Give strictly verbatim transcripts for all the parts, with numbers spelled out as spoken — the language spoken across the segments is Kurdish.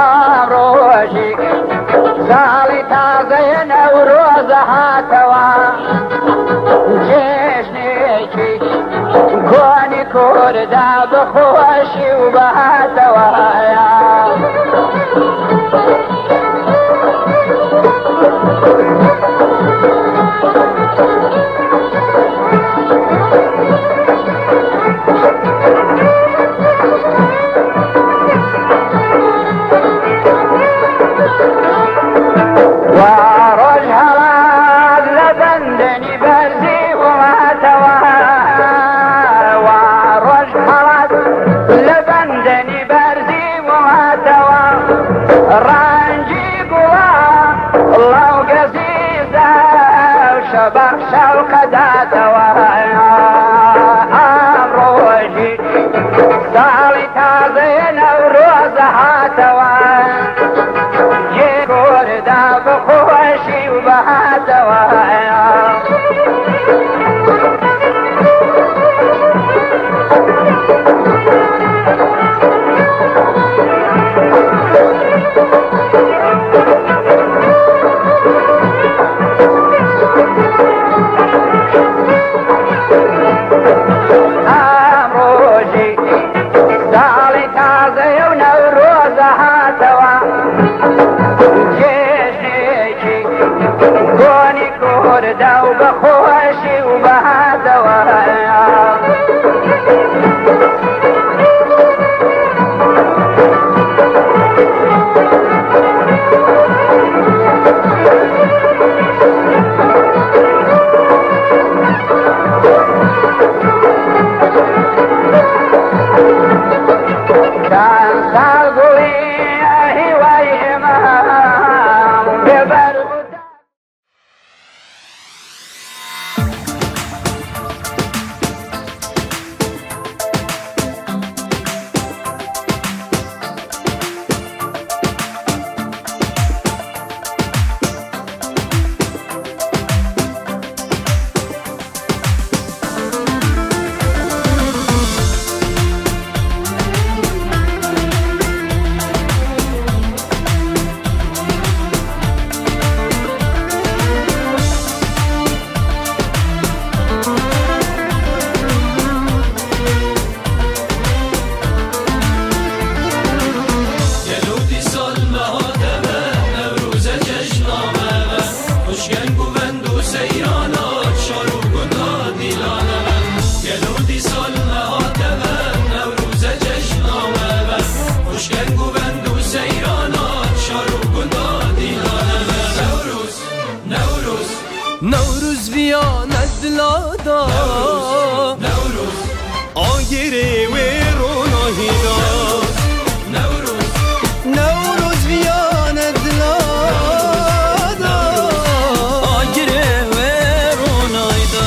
ئەمڕۆژی ساڵی تازەیە، نەورۆزە هاتەوە، جێژنێکی کۆنی کوردا بەخۆشی و بەهاتەوە. وا ڕۆژ هەڵات لە بەندەنی بەرزی وڵاتەوە، وا ڕۆژ هەڵات لە بەندەنی بەرزی وڵاتەوە، ڕەنگی گوڵە ڵاو گەزیزە و شەبەق شەوقە داتەوە. ئەمڕۆژی ساڵی تازەیە، نەورۆزە هاتەوە، جێ کوردا بەخۆشی و بەهاتەوە. ئەمڕۆژی ساڵی تازەیە و نەورۆزە هاتەوە، جێژنێکی کۆنی کوردا و بەخۆشی و بەهاتەوە. چەند ساڵ گوڵی هیوای ئێمە بێبەر. Gelo dîsal me hate me, Newroze cejna me be. Xwişkeng û vend û seyrana, şar û gunda dîlane be. Gelo dîsal me hate me, Newroze cejna me be. Xwişkeng û vend û seyrana, şar û gunda dîlane be. Newroz, Newroz. Newroz viya ne dila da. Newroz, Newroz. Agirê wê ronahî da. Newroz, Newroz viya ne dila da. Agirê wê ronahî da.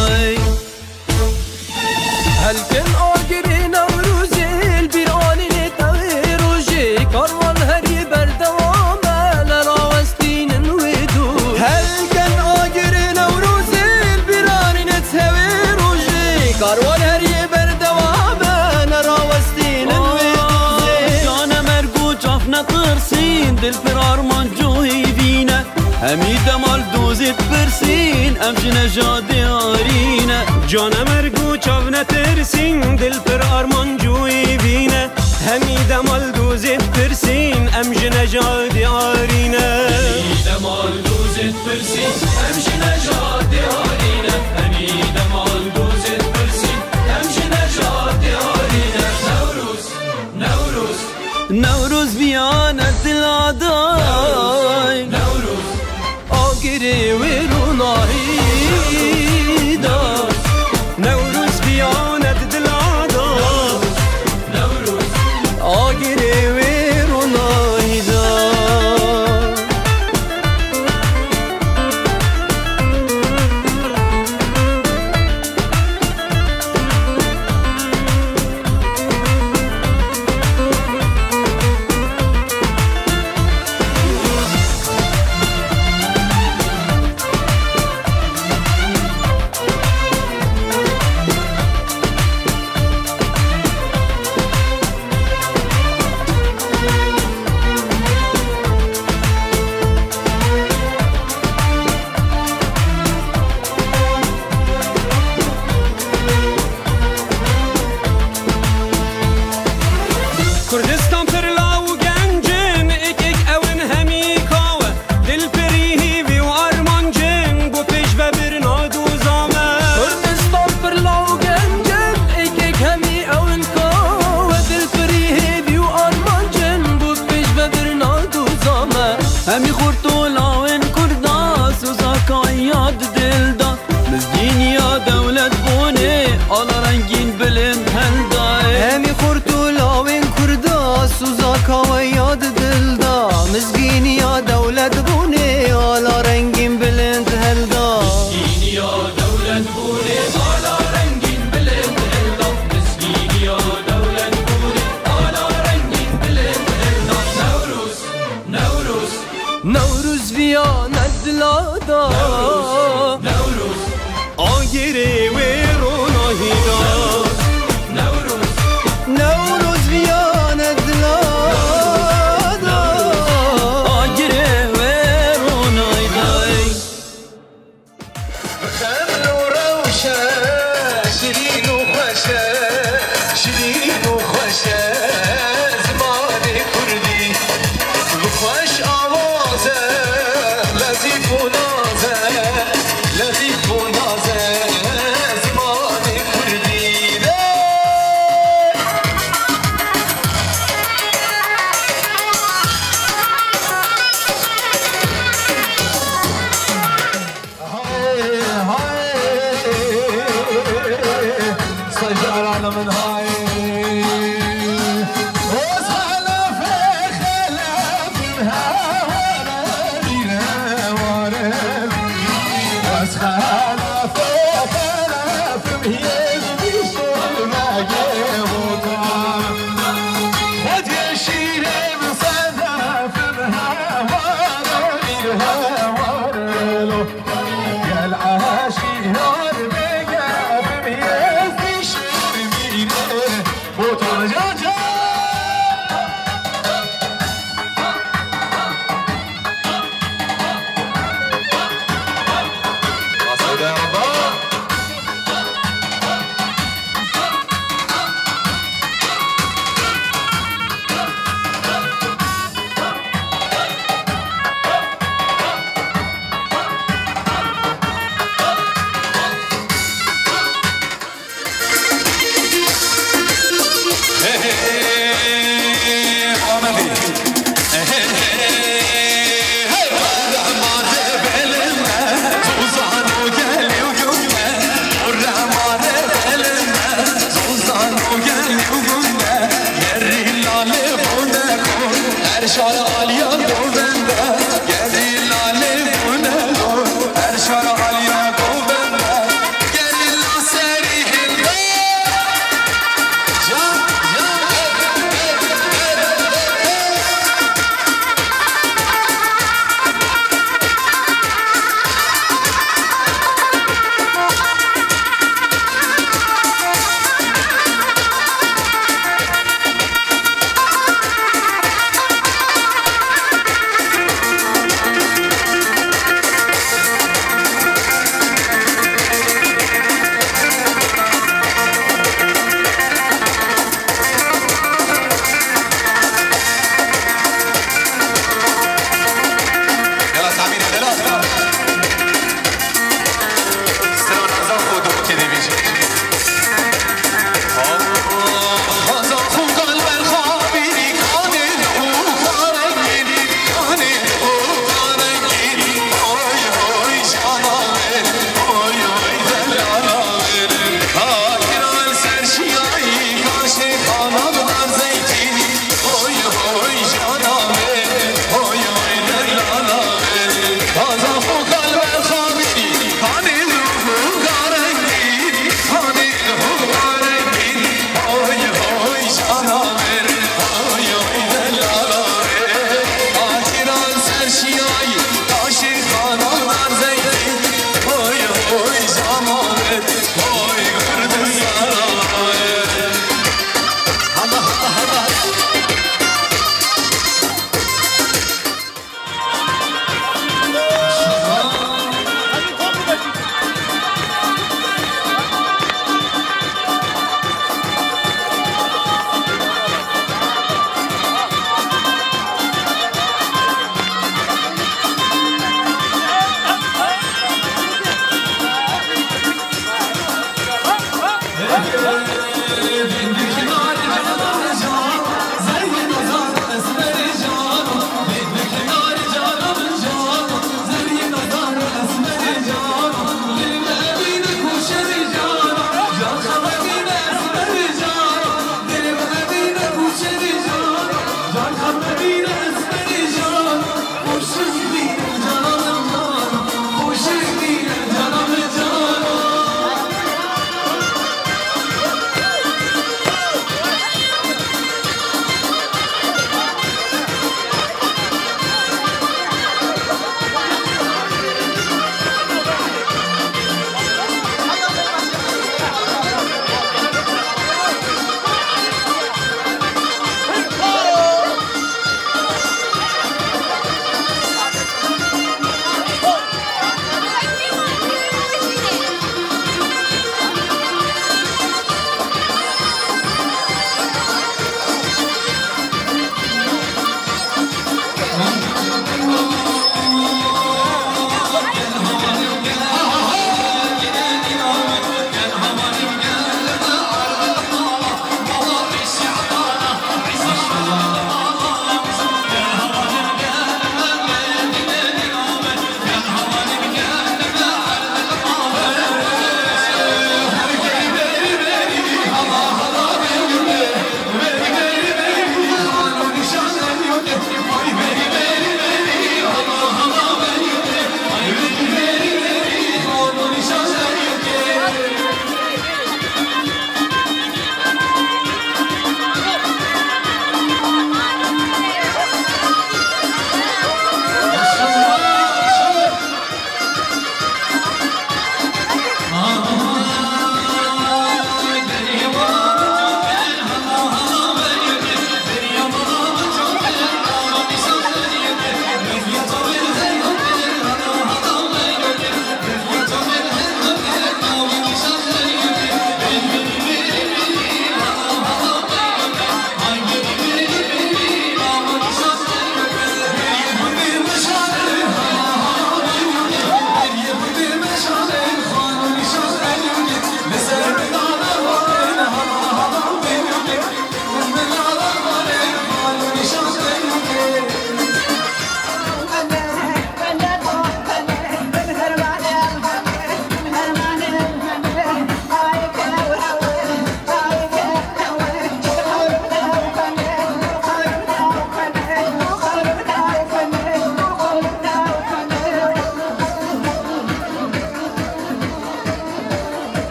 Helkin agirê Newrozê li bîr anîne tewê rojê, karwan herî berdewam e li rawestînin wê dû. Helkin agirê Newrozê li bîr anîne tewê rojê, karwan herî berdewam e li rawestînin wê dozê. Cane merg û çav netirsîn, dil pir armanc û hêvî ne. Hemî dema li dozê dipirsîn, em ji nejadê arî ne. Cane merg û çav netirsîn, dil pir armanc û hêvî ne. Hemî dema li dozê dipirsîn, em ji nejadê arî ne. Hemî dema li dozê dipirsîn, em ji nejadê arî ne. Hemî dema li dozê dipirsîn, em ji nejadê arî ne. Newroz, Newroz. Newroz viya ne dila da. Newroz, Newroz. Agirê wê ronahî da. Newroz viya ne dila da. Newroz. Agirê wê ronahî da. Agirê wê ronahî da. Newroz viyane dila da. Agirê wê ronahî da. Xeml û rewşe şirîn û xweş e, şirîn û xweş e zimanê kurdî. Xweş awaz e, lezîf û naz e, lezîf û naz e zimanê kurdî. Hay, hay, sejdaran min hay. Oz xelef, xelef, heware, dîre, ware. Oz xelef.